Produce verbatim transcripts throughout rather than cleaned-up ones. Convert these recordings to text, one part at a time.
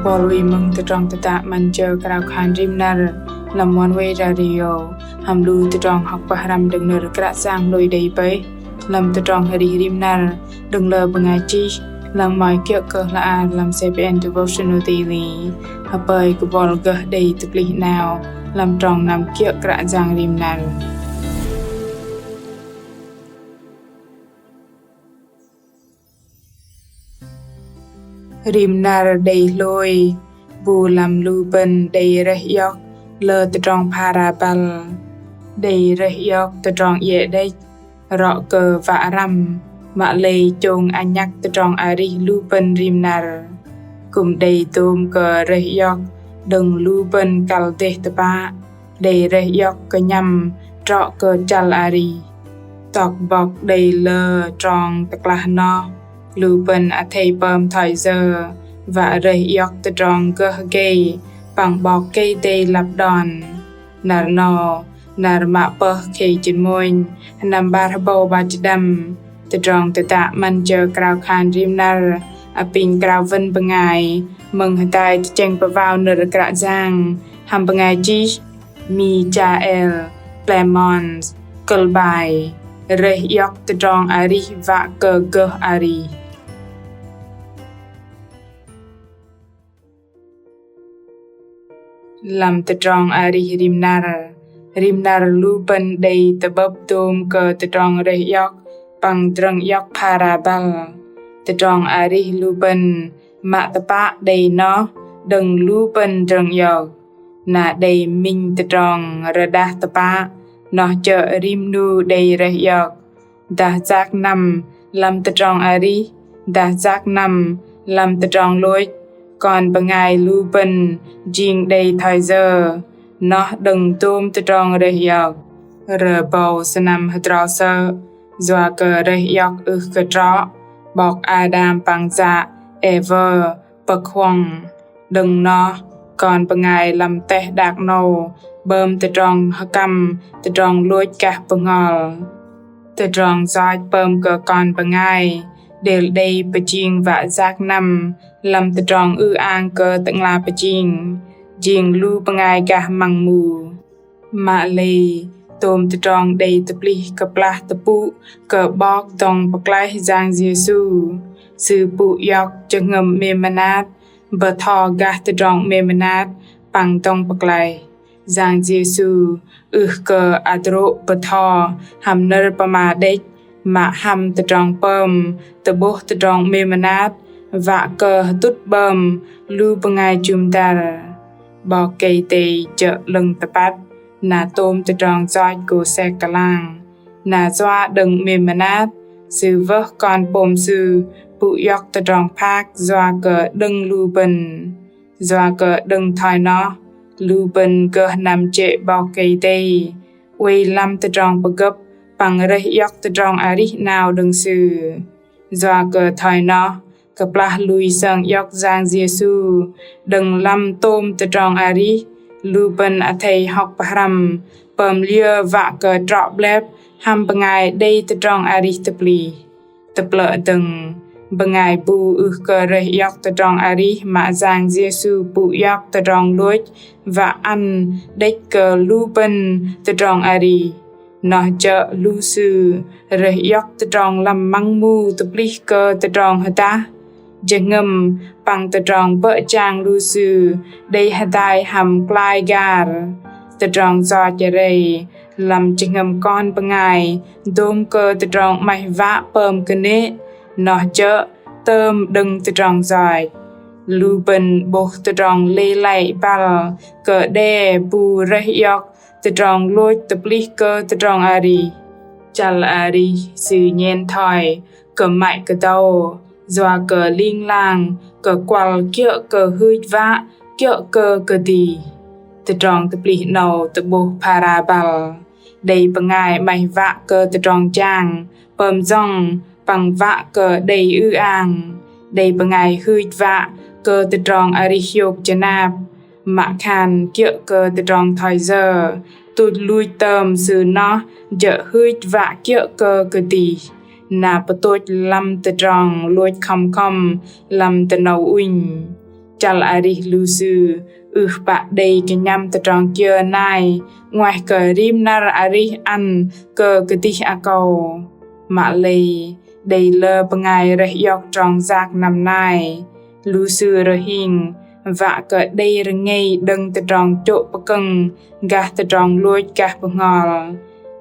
Bol wei mơ̆ng tơdrong tơtă 'Măn jơ krao khan rim năr lăm Oneway Radio hăm lu tơdrong hŏk pơhrăm đơ̆ng nơ̆r Kră Yang lui đei pơih lăm tơdrong arih rim năr đơ̆ng lơ bơngai chih lăng mă kiơ̆ kơ hla ar lăm CBN Devotional Daily. Hơpơi kơ bol gơh đei tơplih 'nao lăm trong năm kiơ̆ Kră Yang rim năr. Rim năr đei hlôi bu lăm lu bơ̆n đei rơih iŏk lơ tơdrong phara băl, đei rơih iŏk tơdrong iĕ đĕch, rŏ kơ wă răm, mă lei chông anhăk tơdrong arih lu bơ̆n rim năr. Kư̆m đei dôm kơ rơih iŏk đơ̆ng lu bơ̆n kăl dêh tơpă, đei rơih iŏk kơnhăm trŏ kơ chăl arih. Tŏk bŏk đei lơ trong tơklah noh, lu bơ̆n athei pơm thoi yơ wă rơih iŏk tơdrong gơh gei păng 'Bok Kei-Dei lăp đon. Năr 'nâu, năr mă pơh khei jĭt mônh, sơnăm 'bar hơbâu 'bar jĭt đăm. Tơdrong tơtă 'Măn jơ krao khan rim năr apinh krao wơ̆n bơngai mơ̆ng hơdai tơchĕng pơwao nơ̆r Kră Yang hăm bơngai chih Michael Clemons, kơ̆l bai: Rơih iŏk tơdrong arih wă kơ gơh arih. Lăm tơdrong arih rim năr, rim năr lu bơ̆n đei tơ'bơ̆p dôm kơ tơdrong rơih iŏk păng drơ̆ng iŏk phara băl. Tơdrong arih lu bơ̆n mă tơpă đei noh đơ̆ng lu bơ̆n drơ̆ng iŏk. Na đei minh tơdrong rơđah tơpă, noh jơ̆ rim 'nu đei rơih iŏk. Dah yak năm lăm tơdrong arih, dah yak năm lăm tơdrong lôch, kon bơngai lu bơ̆n jing đei thoi yơ, noh đơ̆ng dôm tơdrong rơih iŏk. Rơbâu sơnăm hơdrol sơ̆, yua kơ rơih iŏk ưh kơ trŏ, 'bok Ađam păng yă Êwơ pơ̆k huŏng. Đơ̆ng noh, kon bơngai lăm teh đak 'nâu pơm tơdrong hơkăm tơdrong lôch gah bơhngol. Tơdrong yoch pơm kơ kon bơngai đêl đei pơjing wă yak năm lăm tơdrong ư-ang kơ Tơ'ngla pơjing, jing lu bơngai gah măng mu. Mă lei, tôm tơdrong đei tơplih kơplah tơpŭ kơ 'Bok dŏng pơklaih Yang Yêsu. Sư pŭ iŏk jơhngơ̆m 'mêm mơnat, bơtho gah tơdrong 'mêm mơnat păng dŏng pơklaih. Yang Yêsu ưh kơ hơdrô̆ bơtho hăm nơ̆r pơma đĕch, mă hăm tơdrong pơm tơ'bôh tơdrong 'mêm mơnat, wă kơ hơtŭt 'bơm lu bơngai jŭm dăr. 'Bok Kei-Dei jơ̆ 'lơ̆ng tơpăt, na tôm tơdrong yoch gô sek kơlang. Na yua đơ̆ng 'mêm mơnat, Sư wơh Kon pôm Sư pŭ iŏk tơdrong phak yua kơ đơ̆ng lu bơ̆n. Yua kơ đơ̆ng thoi noh, lu bơ̆n gơh năm jê̆ 'Bok Kei-Dei, oei lăm tơdrong pơgơ̆p păng rơih iŏk tơdrong arih 'nao đơ̆ng Sư. Yua kơ thoi noh, kơplah lui sơng iŏk Yang Yêsu đơ̆ng lăm tôm tơdrong arih, lu bơ̆n athei hŏk pơhrăm pơm liơ wă kơ trŏ 'blep hăm bơngai đei tơdrong arih tơplih. Tơplơ̆ dơ̆ng, bơngai bu ưh kơ rơih iŏk tơdrong arih mă Yang Yêsu pŭ iŏk tơdrong lôch wă ăn đĕch kơ lu bơ̆n tơdrong arih. Noh jơ̆ lu sư rơih iŏk tơdrong lăm măng mu tơplih kơ tơdrong hơdah, jơhngơ̆m păng tơdrong bơ̆ jang lu sư đei hơdai hăm klai gar. Tơdrong yoch rei lăm jơhngơ̆m kon bơngai dôm kơ tơdrong 'maih wă pơm kơnê̆, noh jơ̆ tơm đơ̆ng tơdrong yoch. Lu bơ̆n 'bôh tơdrong lei lăi băl kơ đe bu rơih iŏk tơdrong lôch tơplih kơ tơdrong arih. Chăl arih sư nhen thoi kơmăy kơdâu, yua kơ ling lang kơ kuăl kiơ̆ kơ hưch wă, kiơ̆ kơ kơdih. Tơdrong tơplih 'nâu tơ'bôh phara băl. Đei bơngai 'maih wă kơ tơdrong jang pơm jŏng păng wă kơ đei ư-ang. Đei bơngai hưch wă kơ tơdrong arih hiôk jơnap, mă khan kiơ̆ kơ tơdrong thoi yơ, tuch luch tơm sư noh jơ̆ hưch wă kiơ̆ kơ kơdih, na pơtôch lăm tơdrong lôch khŏm khŏm lăm tơnâu ŭnh. Chăl arih lu sư ưh pă đei kơnhăm tơdrong kiơ nai 'nguaih kơ rim năr arih ăn kơ kơdih akâu. Mă lei đei lơ bơngai rơih iŏk trong yak năm nai, lu sư rơhing wă kơ đei rơngei đơ̆ng tơdrong chô̆ pơkơ̆ng gah tơdrong lôch gah bơhngol,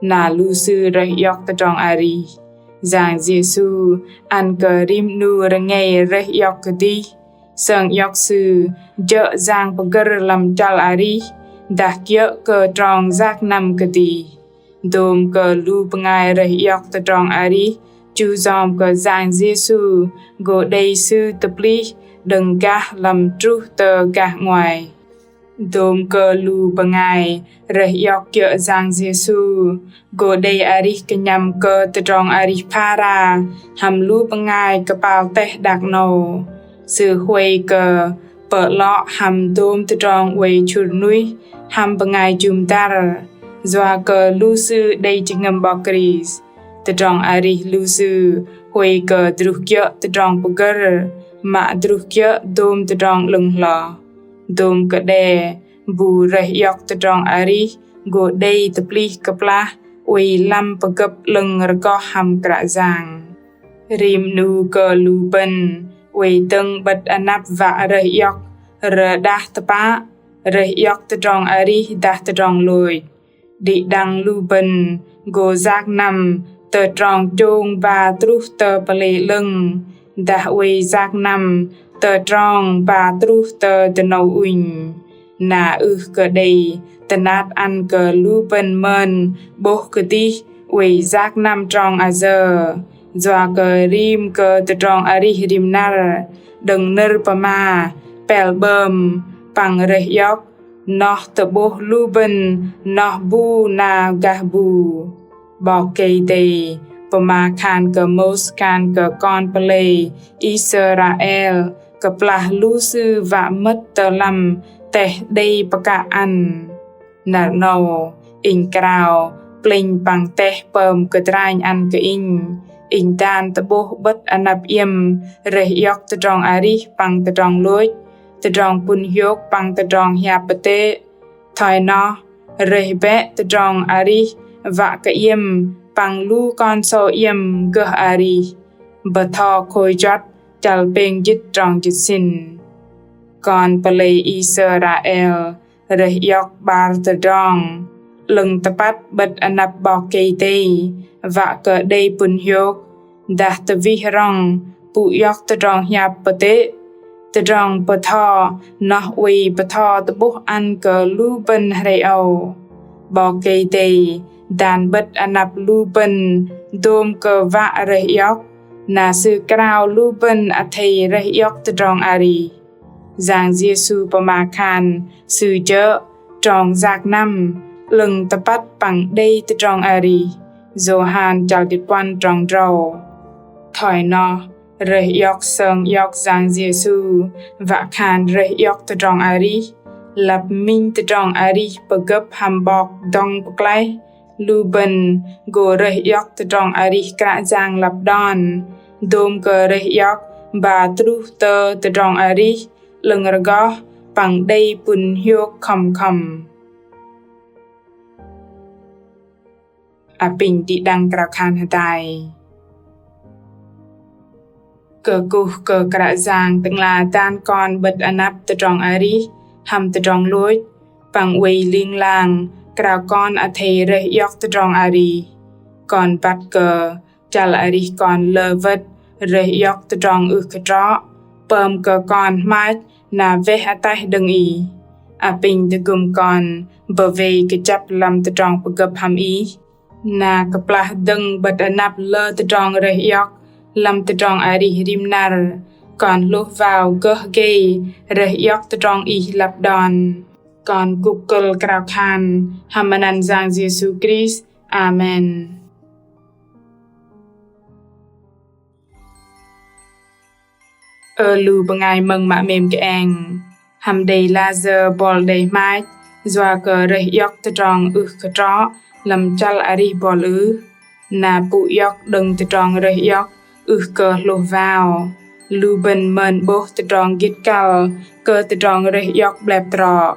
na lu sư rơih iŏk tơdrong arih. Yang Yêsu ăn kơ rim 'nu rơngei rơih iŏk kơdih, sơng iŏk sư jơ̆ yang pơgơ̆r lăm chăl arih, dah kiơ̆ kơ trong yak năm kơdih. Dôm kơ lu bơngai rơih iŏk tơdrong arih chu yom kơ Yang Yêsu gô đei Sư tơplih đơ̆ng gah lăm truh tơ gah 'nguaih. Dôm kơ lu bơngai rơih iŏk kiơ̆ Yang Yêsu gô đei arih kơnhăm kơ tơdrong arih phara hăm lu bơngai kơpal teh đak 'nâu. Sư huay kơ pơ'lŏ hăm dôm tơdrong oei chŭr nuih hăm bơngai jŭm dăr, yua kơ lu sư đei jơhngơ̆m 'Bok Krist. Tơdrong arih lu sư huay kơ druh kiơ̆ tơdrong pơgơ̆r, mă druh kiơ̆ dôm tơdrong 'lơ̆ng hloh. Dôm kơ đe bu rơih iŏk tơdrong arih gô đei tơplih kơplah oei lăm pơgơ̆p 'lơ̆ng rơgoh hăm Kră Yang. Rim 'nu kơ lu bơ̆n oei dơ̆ng 'bơ̆t anăp wă rơih iŏk rơđah tơpă, rơih iŏk tơdrong arih dah tơdrong lôch. Đĭ đăng lu bơ̆n gô yak năm tơ trong chông ba truh tơ pơlei 'lơ̆ng, dah oei yak năm tơ trong ba truh tơ dơnâu ŭnh. Na ưh kơ đei tơnat ăn kơ lu bơ̆n mơn 'bôh kơdih oei yak năm trong ayơ, yua kơ rim kơ tơdrong arih rim năr đơ̆ng nơ̆r pơma pel 'bơm păng rơih iŏk noh tơ'bôh lu bơ̆n noh bu na gah bu. 'Bok Kei-Dei pơma khan kơ Môis khan kơ kon pơlei Israel kơplah lu sư wă mơ̆t tơ lăm teh đei pơkă ăn. Năr 'nâu, inh krao plĕnh păng teh pơm kơdranh ăn kơ inh, inh dan tơ'bôh 'bơ̆t anăp iĕm rơih iŏk tơdrong arih păng tơdrong lôch, tơdrong pŭn hiôk păng tơdrong hiap pơtê̆. Thoi noh, rơih bĕ tơdrong arih wă kơ iĕm păng lu kon sâu iĕm gơh arih. Bơtho Khôi Juăt chăl pêng jĭt trong jĭt sĭn. Kon pơlei Israel rơih iŏk 'bar tơdrong. 'Lơ̆ng tơpăt 'bơ̆t anăp 'Bok Kei-Dei wă kơ đei pŭn hiôk, dah tơwih rŏng pŭ iŏk tơdrong hiap pơtê̆. Tơdrong bơtho noh oei bơtho tơ'bôh ăn kơ lu bơ̆n hrei âu. 'Bok Kei-Dei dan 'bơ̆t anăp lu bơ̆n dôm kơ wă rơih iŏk, na Sư krao lu bơ̆n athei rơih iŏk tơdrong arih. Yang Yêsu pơma khan Sư jơ̆ trong yak năm, 'lơ̆ng tơpăt păng đei tơdrong arih. Yôhan chăl jĭt puăn trong drâu. Thoi noh, rơih iŏk sơng iŏk Yang Yêsu wă khan rơih iŏk tơdrong arih, lăp minh tơdrong arih pơgơ̆p hăm 'Bok dŏng pơklaih. Lu bơ̆n gô rơih iŏk tơdrong arih Kră Yang lăp đon, dôm kơ rơih iŏk ba truh tơ tơdrong arih 'lơ̆ng rơgoh păng đei pŭn hiôk khŏm khŏm. Apinh đĭ đăng krao khan hơdai. Kơkuh kơ Kră Yang Tơ'ngla dan kon 'bơ̆t anăp tơdrong arih hăm tơdrong lôch, păng oei ling lang krao kon athei rơih iŏk tơdrong arih. Kon băt kơ chăl arih kon lơ wơ̆t rơih iŏk tơdrong ưh kơ trŏ, pơm kơ kon hmach na weh ataih đơ̆ng Ih. Apinh tơgŭm kon bơwei kơjăp lăm tơdrong pơgơ̆p hăm Ih. Na kơplah dơ̆ng 'bơ̆t anăp lơ tơdrong rơih iŏk lăm tơdrong arih rim năr, kon hlôh wao gơh gei rơih iŏk tơdrong Ih lăp đon. Kon kŭk kơ̆l krao khan hăm anăn Yang Yêsu Krist. Amen. Ơ lu bơngai mơ̆ng mă 'mêm kơeng, hăm đei lah sơ̆ bol đei hmach yua kơ rơih iŏk tơdrong ưh kơ trŏ lăm chăl arih bol ưh? Na pŭ iŏk đơ̆ng tơdrong rơih iŏk ưh kơ hlôh wao, Lu bơ̆n mơn 'bôh tơdrong gĭt kăl kơ tơdrong rơih iŏk 'blep trŏ.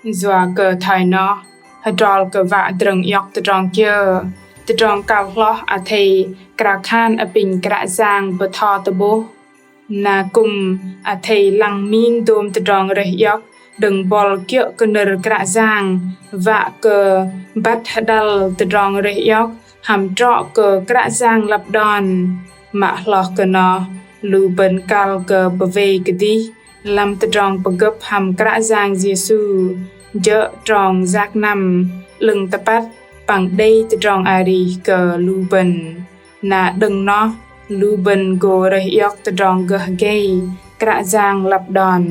Yua kơ thoi noh, hơdrol kơ wă drơ̆ng iŏk tơdrong kiơ, tơdrong kăl hloh athei krao khan apinh Kră Yang bơtho tơ'bôh. Na kư̆m athei lăng ming dôm tơdrong rơih iŏk đơ̆ng bŏl kiơ̆ kơ nơ̆r Kră Yang, wă kơ băt hơđăl tơdrong rơih iŏk hăm trŏ kơ Kră Yang lăp đon. Mă hloh kơ noh, lu bơ̆n kăl kơ pơwei kơdih lăm tơdrong pơgơ̆p hăm Kră Yang Yêsu, jơ̆ trong yak năm, 'lơ̆ng tơpăt păng đei tơdrong arih kơ lu bơ̆n. Na đơ̆ng noh, lu bơ̆n gô rơih iŏk tơdrong gơh gei Kră Yang lăp đon.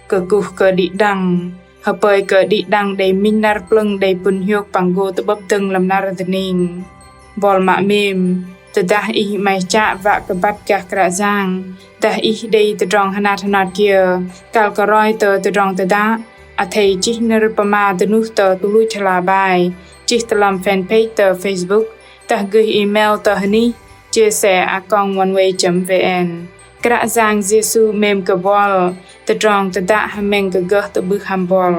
Kơkuh kơ đĭ đăng, hơpơi kơ đĭ đăng đei minh năr plơ̆ng đei pŭn hiôk păng gô tơ'bơ̆p dơ̆ng lăm năr dơning. Bŏl mă 'mêm, tơdah ih 'maih chă wă kơ băt gah Kră Yang, dah ih đei tơdrong hơnat hơnat kiơ, kăl kơ roi tơ tơdrong tơdă, athei chih nơ̆r pơma dơnuh tơ tuch luch hla bơar, chih tơ lăm fanpage tơ Facebook, dah gơih email tơ hơnih chia sẻ a còng oneway chấm vn. Kră Yang Yêsu 'mêm kơ bŏl, tơdrong tơdă hơmĕng kơ gơh tơ'bưh hăm bŏl.